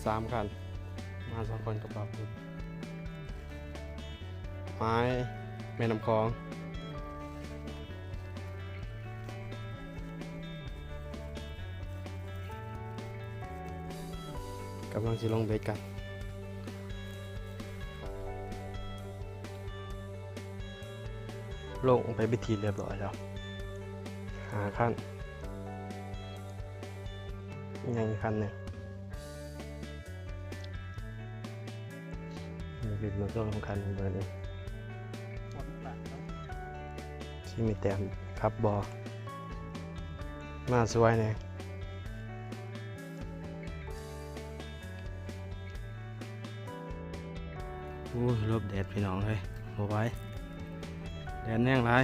ສາມຄັນ ມາສອງຄົນກັບບ່າວພຸດ ໝາຍແມ່ນ້ຳຂອງ ກຳລັງຊິລົງເບັດກັນ. ລົງໄປເປັນທີ່ລຽບຮ້ອຍແລ້ວ ຫ້າຄັນ ຍັງອີກຄັນໜຶ່ງ ເປັນມາໂຕສຳຄັນເບີນີ້ ຊິມີແຕ້ມຂັບບໍ່ ມາຊ່ວຍແດ່. ໂອ້ຍ ຫຼົບແດດພີ່ນ້ອງເອີຍ ບໍ່ໄຫວ ແດດແຮງຫຼາຍ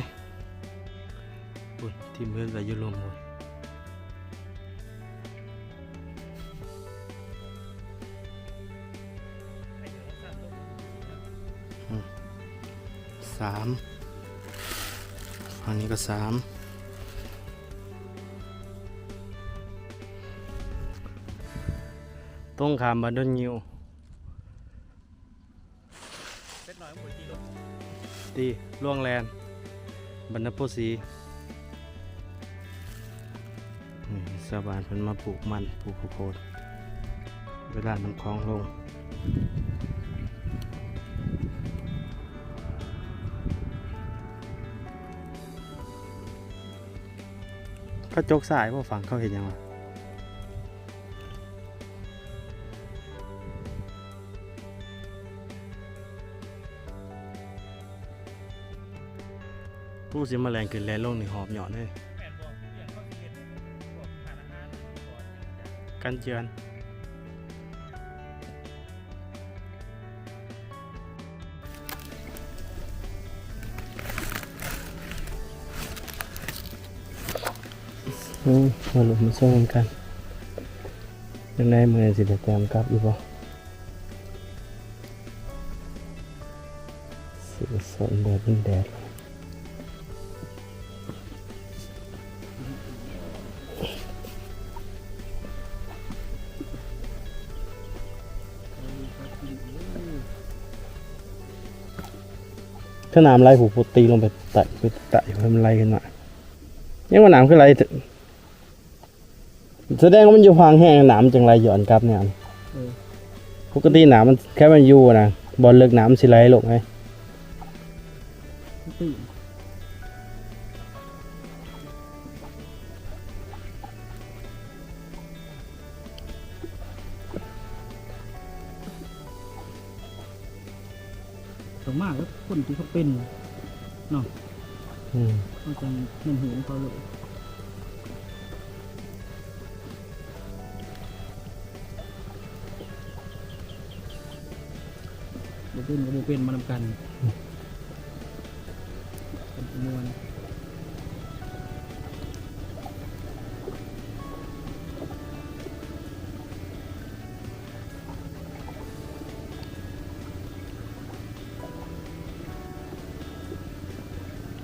ພຸ້ນ ທີມເພິ່ນໄປຢູ່ລຸ່ມພຸ້ນ ອືມ ສາມ ອັນນີ້ກໍສາມ ຕົງຂ້າມບ້ານດອນງິ້ວ ຕີລວງແລ່ນ ບັນນະໂພສີ ນີ້ຊາວບ້ານເພິ່ນມາປູກມັນ ປູກເຂົ້າໂພດ ເວລານ້ຳຂອງລົງ ເຂົາຈົກຊາຍບໍ່ ຝັ່ງເຂົາເຮັດຫຍັງວະ? ຜູ້ຊິມາແລ່ນຂຶ້ນແລ່ນລົງນີ້ຫອບຍ້ອນເດ້ ແມ່ນບໍ່? ອີຫຍັງເຂົາຊິເຮັດ ພວກຮ້ານອາຫານ ກັນເຈື່ອນ ໂອ້ ມາລົມມາຊົມນຳກັນ ຈັ່ງໃດມື້ນີ້ຊິໄດ້ແຕ້ມກັບຢູ່ບໍ່? ເສື້ອສ້ອນແດດ ມັນແດດ ຖ້ານ້ຳໄຫຼ ຜູ້ ຜູ້ຕີລົງໄປໃຕ້ ໄປໃຕ້ ໃຫ້ມັນໄຫຼຂຶ້ນມາ ຍັງວ່ານ້ຳຄືໄຫຼ ສະແດງວ່າມັນຢູ່ພາງແຮງ ນ້ຳມັນຈຶ່ງໄຫຼຍ້ອນກັບແນວນີ້ ເອີ ປົກກະຕິນ້ຳມັນ ແຄ່ມັນຢູ່ນະ ບ່ອນເລິກນ້ຳມັນຊິໄຫຼລົງເດ້ ຕ້ອງມາກັບຄົນທີ່ເຂົາເປັນເນາະ ອືມ ເຮົາຈັ່ງແມ່ນຮູ້ຂອງເຂົາເລີຍ ບໍ່ເປັນກໍບໍ່ເປັນ ມານຳກັນ ເປັນມ່ວນ.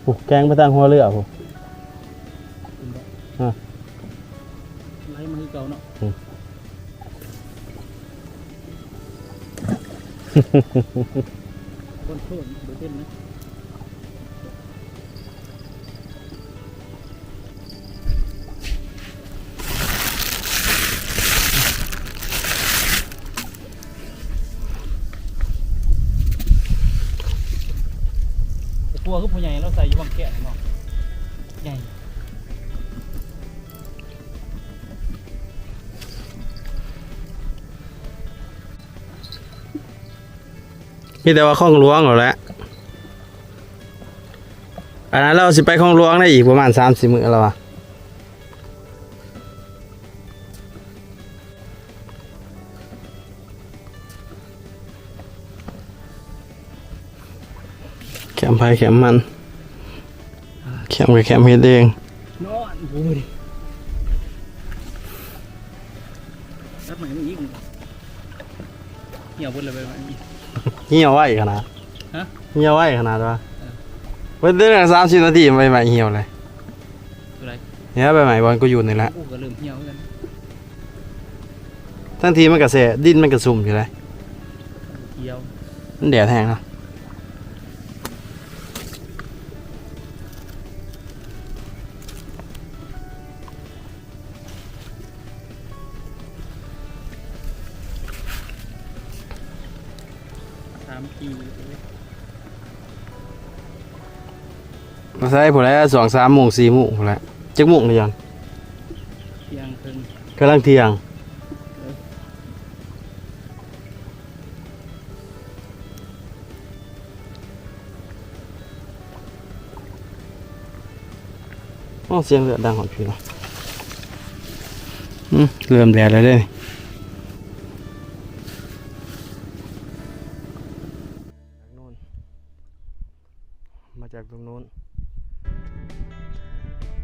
ໂອ້ ແກງໄປທາງຫົວເຮືອພຸ້ນ ອາ ໄຫຼມາຄືເກົ່າເນາະ ອືມ ຄົນໂທດບໍ່ເປັນນະ. ແຕ່ກົວຄືຜູ້ໃຫຍ່ລາວໃສ່ຢູ່ວັງແກ້ວເນາະ ໃຫຍ່ ມີແຕ່ວ່າຂອງຫຼວງຫັ້ນແຫຼະ ອັນນັ້ນລາວຊິໄປຂອງຫຼວງໄດ້ອີກປະມານສາມສີ່ມື້ແລ້ວວ່າ ແຄມໃຜແຄມມັນ ແຄມກໍແຄມເຮັດເອງ ນອນໂອ້ຍ ຕັດໃໝ່ມາອີກ ຫ່ຽວເບິດແລ້ວ ຫ່ຽວໄວຂະໜາດ ຮະ ຫ່ຽວໄວຂະໜາດວ່າ ເອີ ເບິດໄດ້ສາມສິບນາທີ ໃບໄມ້ຫ່ຽວເລີຍ ໂຕໃດ ເອີ ໃບໄມ້ບ່ອນກູຢູ່ນີ້ແຫຼະ ໂອ້ ກໍເລີ່ມຫ່ຽວຄືກັນ ທັງທີ່ມັນກະແສ ດິນມັນກະຊຸ່ມຢູ່ເດ້. ຂຽວ ມັນແດດແຮງເນາະ. ສາມປີ ມາໃສ່ພຸ້ນແຫຼະ ສອງສາມໂມງ ສີ່ໂມງພຸ້ນແຫຼະ. ຈັກໂມງລະຍັງ? ທ່ຽງເຄິ່ງ ກຳລັງທ່ຽງ. ໂອ້ ສຽງເລືອດດັງຮອດພີ້ເນາະ. ອືມ ເລີ່ມແດດແລ້ວເດ້. ມາຈາກຕົງໂນ້ນ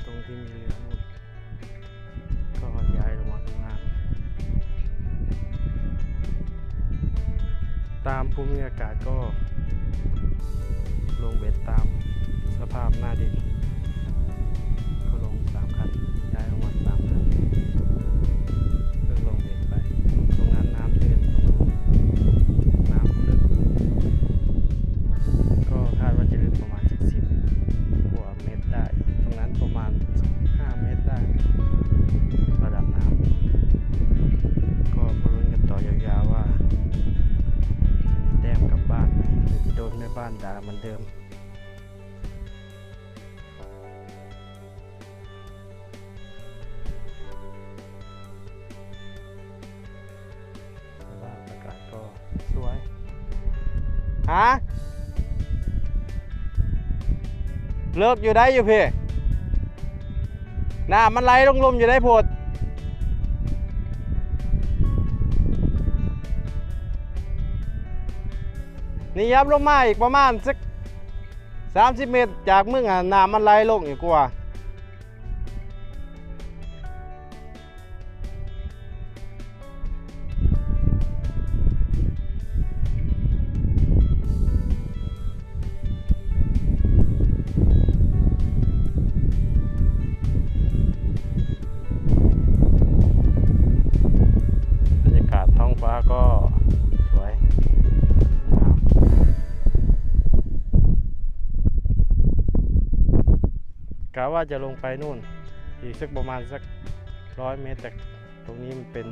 ຕົງທີ່ມີເຮືອໂນ້ນ ກໍຍ້າຍລົງມາຂ້າງລ່າງ. ຕາມພູມີອາກາດກໍລົງເບັດຕາມສະພາບໜ້າດິນ ກໍລົງສາມຄັນ ຍ້າຍລົງມາສາມຄັນ ເພິ່ງລົງເບັດໄປ. ຕົງນັ້ນນ້ຳຕື້ນ ຕົງນັ້ນນ້ຳບໍ່ເລິກ ກໍຄາດວ່າຈະເລິກປະມານຈັກສິບກວ່າ ເມັດໄດ້ ຕົງນັ້ນປະມານຫ້າເມັດໄດ້ ລະດັບນ້ຳ. ກໍມາລຸ້ນກັນຕໍ່ຍາວໆວ່າ ຈະມີແຕ້ມກັບບ້ານໄໝ ຫຼືຈະໂດນແມ່ບ້ານດ່າເໝືອນເດີມ. ສະພາບອາກາດກໍສວຍ. ຮະ? ເລິກຢູ່ໃດຢູ່ພີ້ ນ້ຳມັນໄຫຼລົງລຸ່ມຢູ່ໃດພຸ້ນ. ນີ້ຫຍັບລົງມາອີກປະມານຈັກສາມສິບເມັດ ຈາກມຶງຫັ້ນ ນ້ຳມັນໄຫຼລົງອີກກວ່າ. ບັນຍາກາດທ້ອງຟ້າກໍສວຍງາມ. ກະວ່າຈະລົງໄປໂນ້ນອີກສັກປະມານສັກຮ້ອຍເມັດ ແຕ່ຕົງນີ້ມັນເປັນ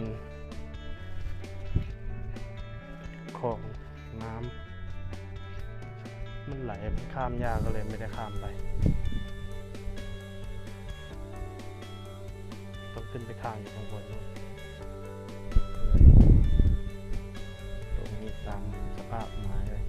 ຂອງນ້ຳ ມັນໄຫຼ ມັນຂ້າມຍາກ ກໍເລີຍບໍ່ໄດ້ຂ້າມໄປ. ຕ້ອງຂຶ້ນໄປຄ້າງຢູ່ຂ້າງບົນໂນ້ນ. ຕົງນີ້ຕາມສະພາບໝາຍເລີຍ.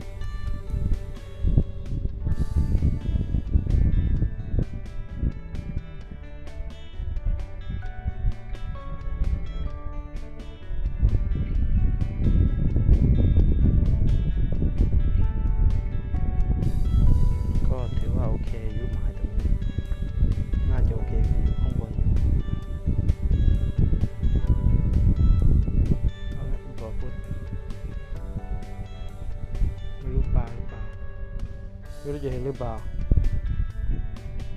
ກໍຖືວ່າໂອເຄຢູ່ ໝາຍຕົງນີ້ໜ້າຈະໂອເຄກວ່າຢູ່ຂ້າງບົນຢູ່. ເອົາລະ ບໍ່ພຸດ ບໍ່ຮູ້ປາຫຼືເປົ່າ ບໍ່ຮູ້ຈະເຫັນຫຼືເປົ່າ.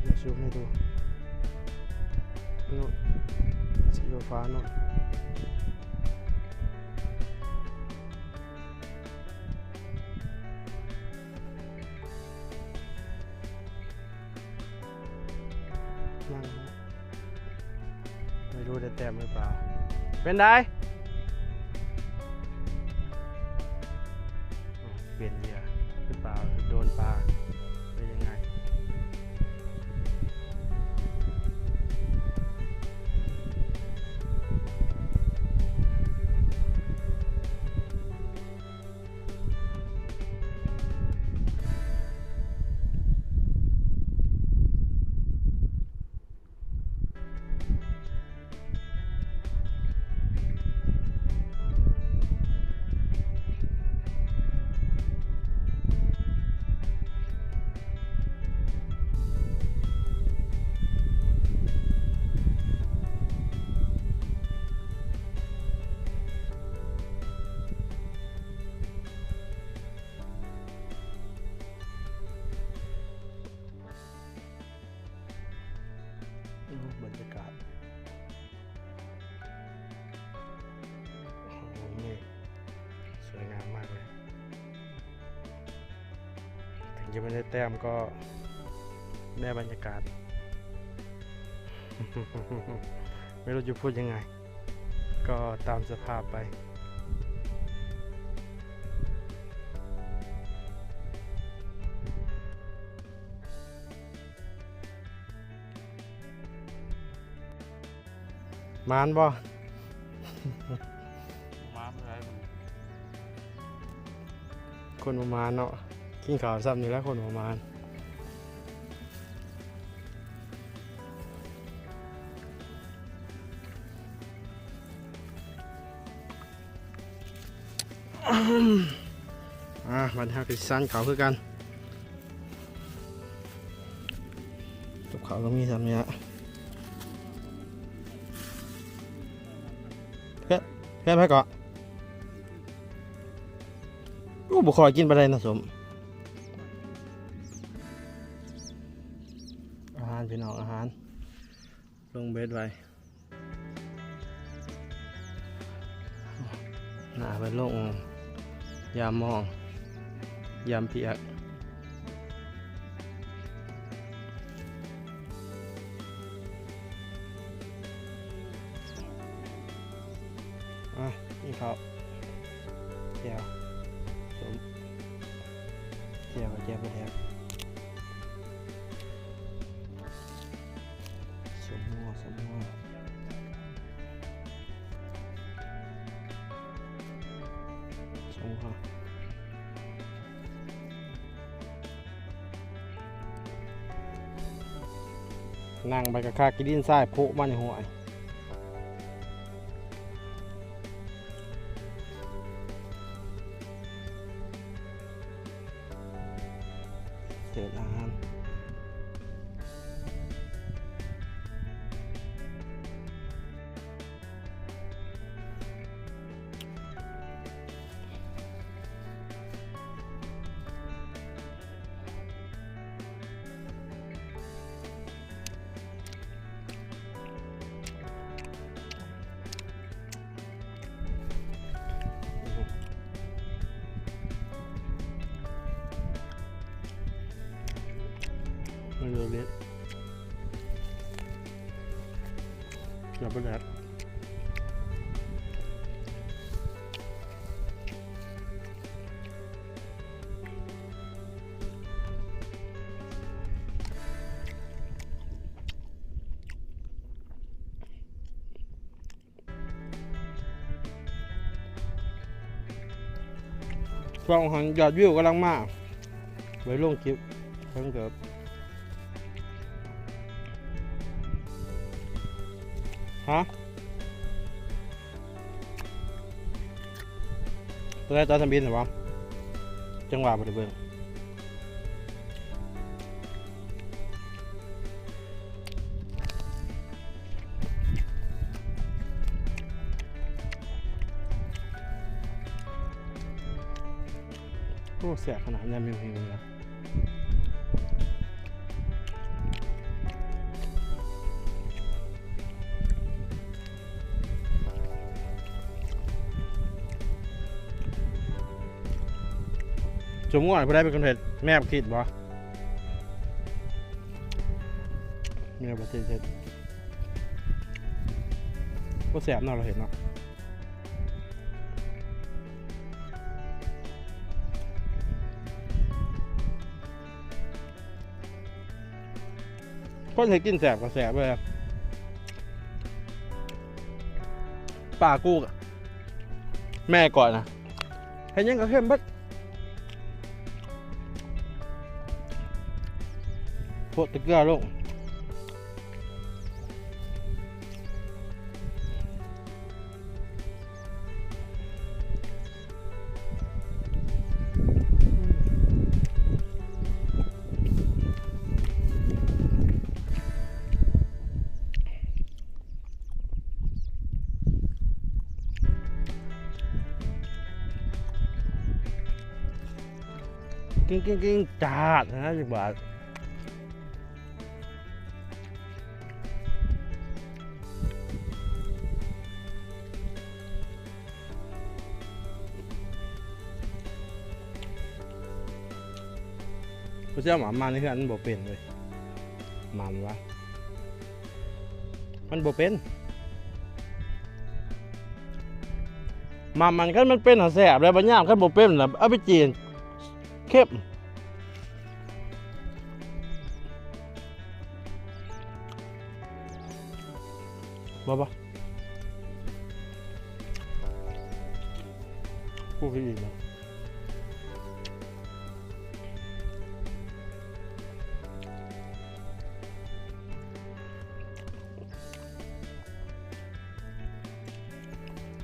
ດຽວຊູມໃຫ້ດູ ໂນ້ນ ສີຟ້າໆໂນ້ນ. ຍັງ ໄມ່ຮູ້ໄດ້ແຕ້ມຫຼືເປົ່າ. ເປັນໃດ? ໂອ້ ປ່ຽນເຫຍື່ອ ຄືປາ ຄືໂດນປາ ເປັນຍັງໄງ? ຍັງບໍ່ໄດ້ແຕ້ມກໍແມ່ນບັນຍາກາດ ໄມ່ຮູ້ຈະພູດຍັງໄງ ກໍຕາມສະພາບໄປ. ໝານບໍ່? ໝານເທົ່າໃດ? ຄົນບໍ່ໝານເນາະ ກິນເຂົ້າຊ່ຳນີ້ແຫຼະ ຄົນບໍ່ໝານ. ອ່າ ບັດນີ້ເຮົາກໍຊິສັນເຂົ້າຄືກັນ ກັບເຂົ້າກໍມີຊ່ຳນີ້ລະ. ເພື່ອນ ເພື່ອນໃຜເກາະ? ໂອ້ ບໍ່ຄ່ອຍກິນປານໃດນະ ສົ້ມ. ອາຫານ ພີ່ນ້ອງ ອາຫານ ລົງເບັດໄວ້ ໜ້າໄປລົງ ຢາມມອງ ຢາມປຽກ. ອ່ະ ກິນເຂົ້າ ແຈ່ວ ສົ້ມ ແຈ່ວ ແຈ່ວ ແຈ່ວ ສົ້ມຫົວ ສົ້ມຫົວ. ສອງ ຫ້າ ນັ່ງໄປກະຄັກ ຂີ້ດິນຊາຍໂພະມາໃນຫ້ວຍ. ເສີບອາຫານ. ມັນເລັກ ຢ່າໄປແດກ. ຊ່ວງຫັ້ນຍອດວິວກຳລັງມາ ໄວ້ລົງຄລິບເພິ່ນເກີບ ຮະ? ຕົວໃດ ຕົວສະບິນຫວະ? ຈັ່ງຫວະບໍ່ໄດ້ເບິ່ງ. ໂອ້ ແຊບຂະໜາດ ຍຳຫິວໆ ນີ້ນະ. ສົມມຸດຜູ້ໃດເປັນຄົນເຮັດ ແມ່ບໍ່ຄິດບໍ່? ແມ່ບໍ່ຄິດເຮັດ ບໍ່ແຊບເນາະ ລາວເຮັດເນາະ. ຄົນເຮັດກິນແຊບກໍແຊບເວີຍ ປ້າກູກະ ແມ່ກ່ອຍນະ ເຮັດຫຍັງກໍເຄັມເບິດ ໂພດແຕ່ເກືອລົງ. ກິນໆໆ ຈາດນະ ຈັກບາດ. ໂ ເຈົ້າໝ່າມມາໃນເຮືອນມັນບໍ່ເປັນເວີຍ. ໝ່າມວະ ມັນບໍ່ເປັນ. ໝ່າມມັນ ຄັນມັນເປັນຫາແຊບແລ້ວ ບັດຍາມຄັນບໍ່ເປັນລະເອົາໄປຈີ່ເຄັມ. ບໍ່ ບໍ່ ກູຄືອີກນະ.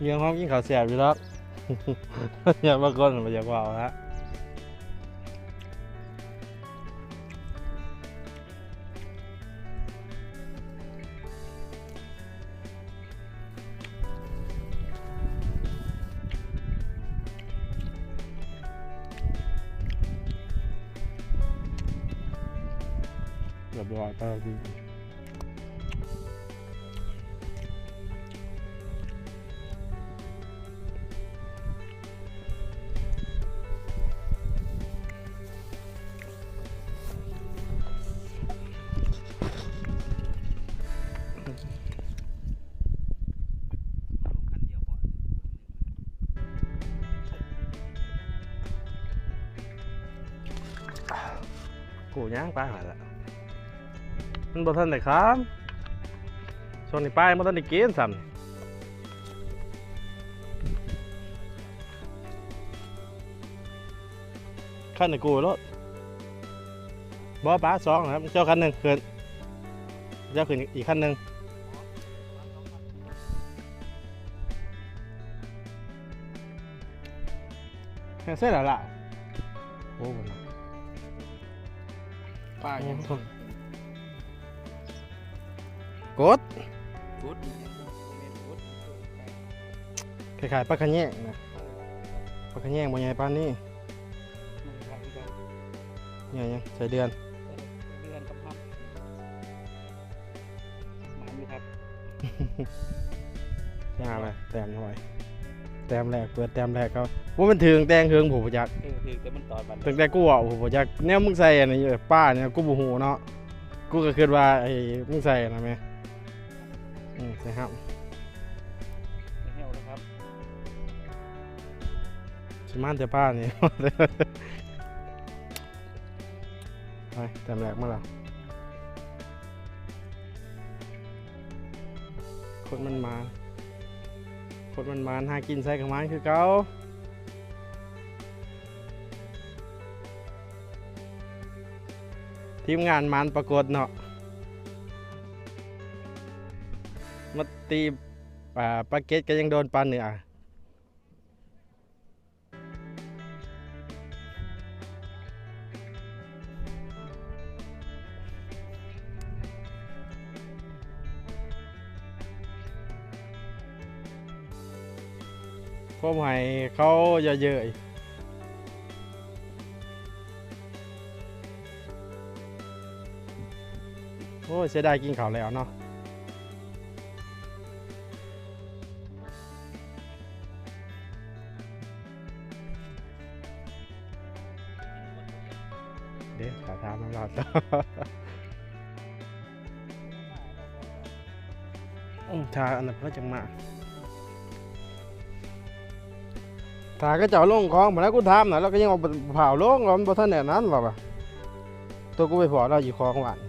ເລື່ອງຂອງກິນເຂົ້າແຊບຢູ່ດອກ ຢ່າ ບາງຄົນບໍ່ຢາກເວົ້ານະ. ຮຽບຮ້ອຍ ປາຈີນ. ກູຍ່າງໄປຫັ້ນລະ ມັນບໍ່ທັນໄດ້ຄຳ ຊ່ວງນີ້ປາຍັງບໍ່ທັນໄດ້ກິນຊ້ຳ. ຄັນໃຫ້ກູໂລດ ບໍ່ ປາສອງນະ ເຈົ້າຄັນໜຶ່ງຂຶ້ນ ເຈົ້າຂຶ້ນອີກຄັນໜຶ່ງ. ໃສ່ລະລະ ໂອ້ ປາຍັງ ກົດ ກົດ ບໍ່ແມ່ນກົດ ຄ້າຍໆ ປາຂະແຍງນະ ປາຂະແຍງບໍ່ໃຫຍ່ປານນີ້ ມັນຄ້າຍຄືກັນ ໃຫຍ່ຫຍັງ ໄສ້ເດືອນ ເດືອນກັບຮັບ ມັນຢູ່ຄັບ ງາມເລີຍ ແຕ້ມນ້ອຍ ແຕ້ມແລກ ເປີດແຕ້ມແລກເຂົາ ໂອ້ ມັນຖືກແຕ່ເຫິງຜູ້ຈັກ ເອີ ຖືກແຕ່ມັນຕອດບັດ ຕັ້ງແຕ່ກູເວົ້າຜູ້ຈັກ ແນວມຶງໃສ່ອັນນີ້ ປານີ້ ກູບໍ່ຮູ້ເນາະ ກູກໍຄິດວ່າໄອ້ມຶງໃສ່ນະແມ່ ອືມ ໃສ່ຮັບ ໃສ່ແຫ້ວແລ້ວຄັບ ຊິມາແຕ່ປານີ້ ໄປ ແຕ້ມແລກມາແລ້ວ. ຄົນມັນມານ ຄົນມັນມານ ຫາກິນໃສ່ກະມານຄືເກົ່າ ທີມງານມານປາກົດເນາະ ມາຕີ ອ່າ ປາເກັດກໍຍັງໂດນປາເໜືອ. ຄວາມໃຫ້ເຂົາເຍີະເຍີະ ໂອ້ຍ ເສຍດາຍກິນເຂົ້າແລ້ວເນາະ. ເດ້ ຖ້າຖາມນຳລາວຕໍ່ ອືມ ຖ້າອັນນັ້ນເພິ່ນຈັ່ງມາ ຖ້າເຂົາເຈົ້າລົງຂອງພຸ້ນນະ ກູຖາມນະ ລາວກໍຍັງວ່າບໍ່ ບໍ່ຟ້າວລົງ ລາວມັນບໍ່ທັນແນວນັ້ນ ລາວວ່າ ໂຕກູໄປພໍ້ລາວຢູ່ຂອງຫວານ.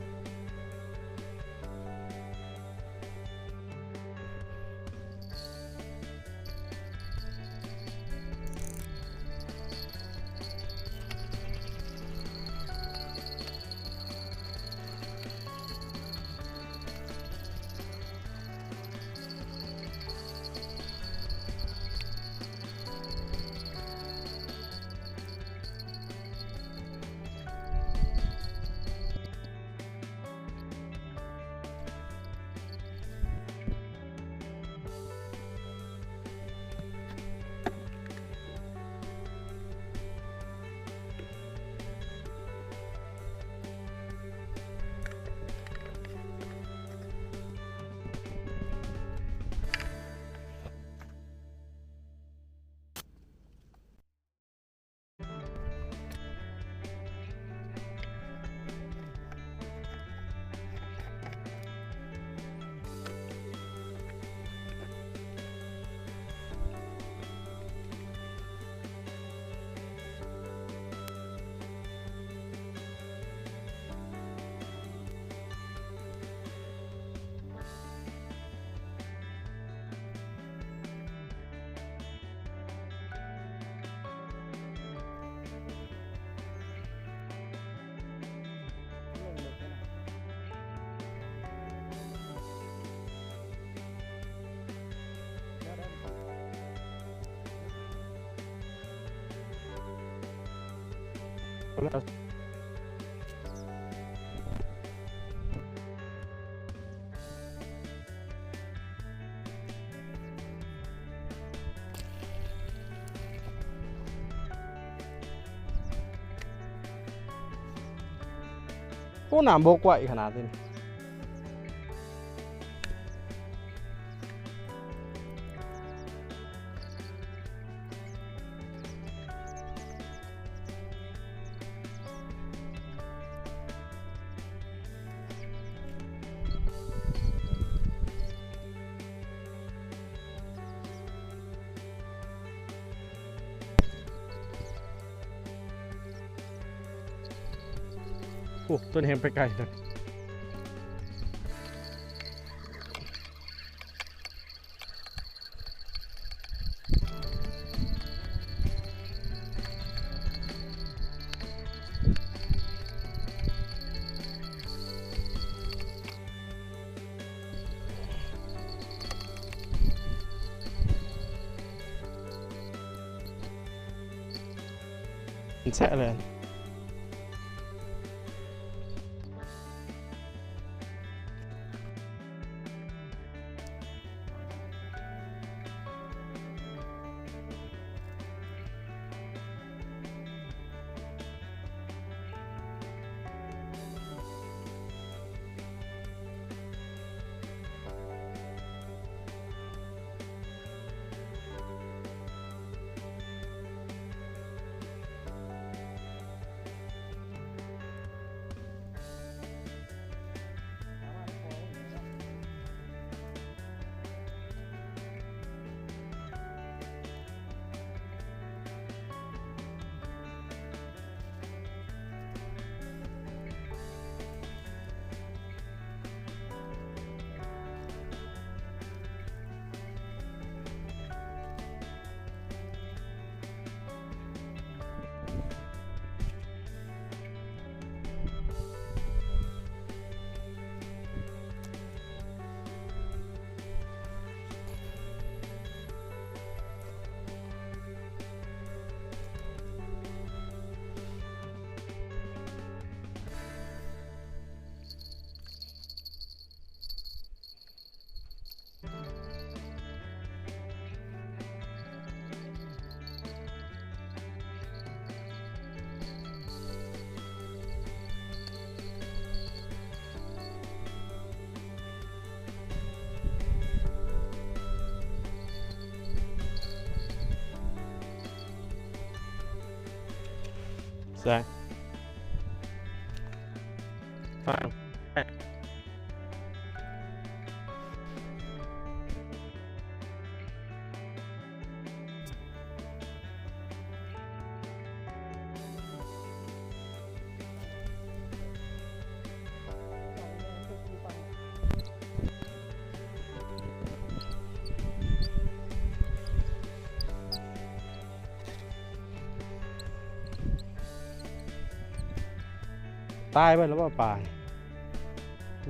ໂອ້ ນ້ຳບົກໄວຂະໜາດນີ້. ໂອ້ ຕົວນີ້ແຮ່ງໄປໄກເລີຍ. ແຊະເລີຍ. ຕາຍເບິດແລ້ວບໍ່ປານີ້?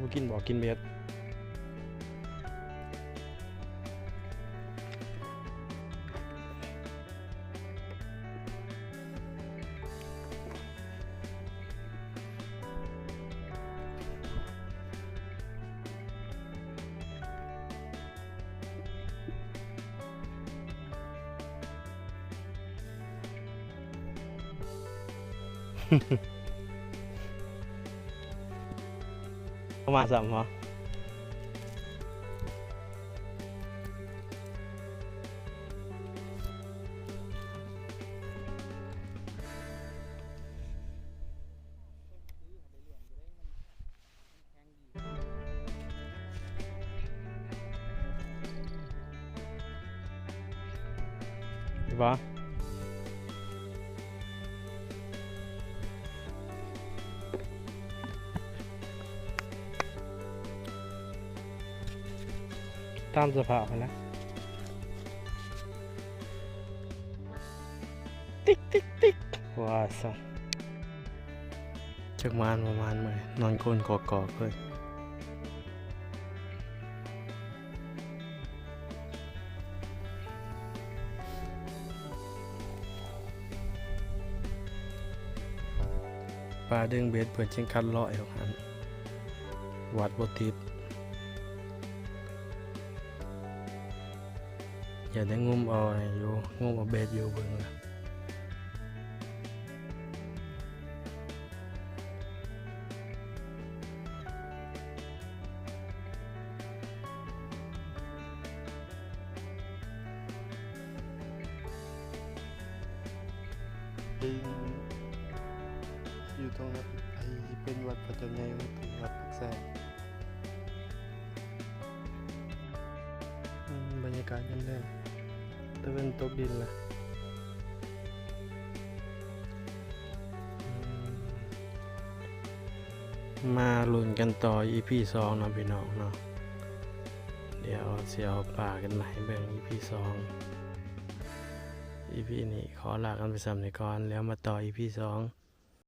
ບໍ່ກິນບໍ່? ກິນເບັດ. ເຂົ້າມາຊ້ຳເນາະ. ເຫັນບໍ່? ຕາມສະພາບຫັ້ນແຫຼະ. ຕິກຕິກຕິກ ວ່າຊັ້ນ. ຈັກມານບໍ່ມານມື້ນີ້ ນອນໂກນກອກໆເລີຍ. ເ ປາດຶງເບັດເພິ່ນຈຶ່ງຄັດລອກໃຫ້ອອກຫັ້ນ ວັດບໍ່ຕິດ. ຢ່າໄດ້ງຸ້ມເອົາຢູ່ ງຸ້ມເອົາເບັດຢູ່ເບິ່ງລະ. ຢູ່ຕົງນັ້ນ ໄອ້ ເປັນວັດພະເຈົ້າໃຫຍ່ ວັດປາກແຊ. ອືມ ບັນຍາກາດຍາມແລງ ຕາເວັນຕົກດິນລະ. ອືມ ມາລຸ້ນກັນຕໍ່ ອີພີສອງເນາະ ພີ່ນ້ອງເນາະ. ດຽວຊິເອົາປາຂຶ້ນມາໃຫ້ເບິ່ງ ອີພີສອງ. ອີພີນີ້ຂໍລາກັນໄປສ່ຳນີ້ກ່ອນ ແລ້ວມາຕໍ່ ອີພີສອງ.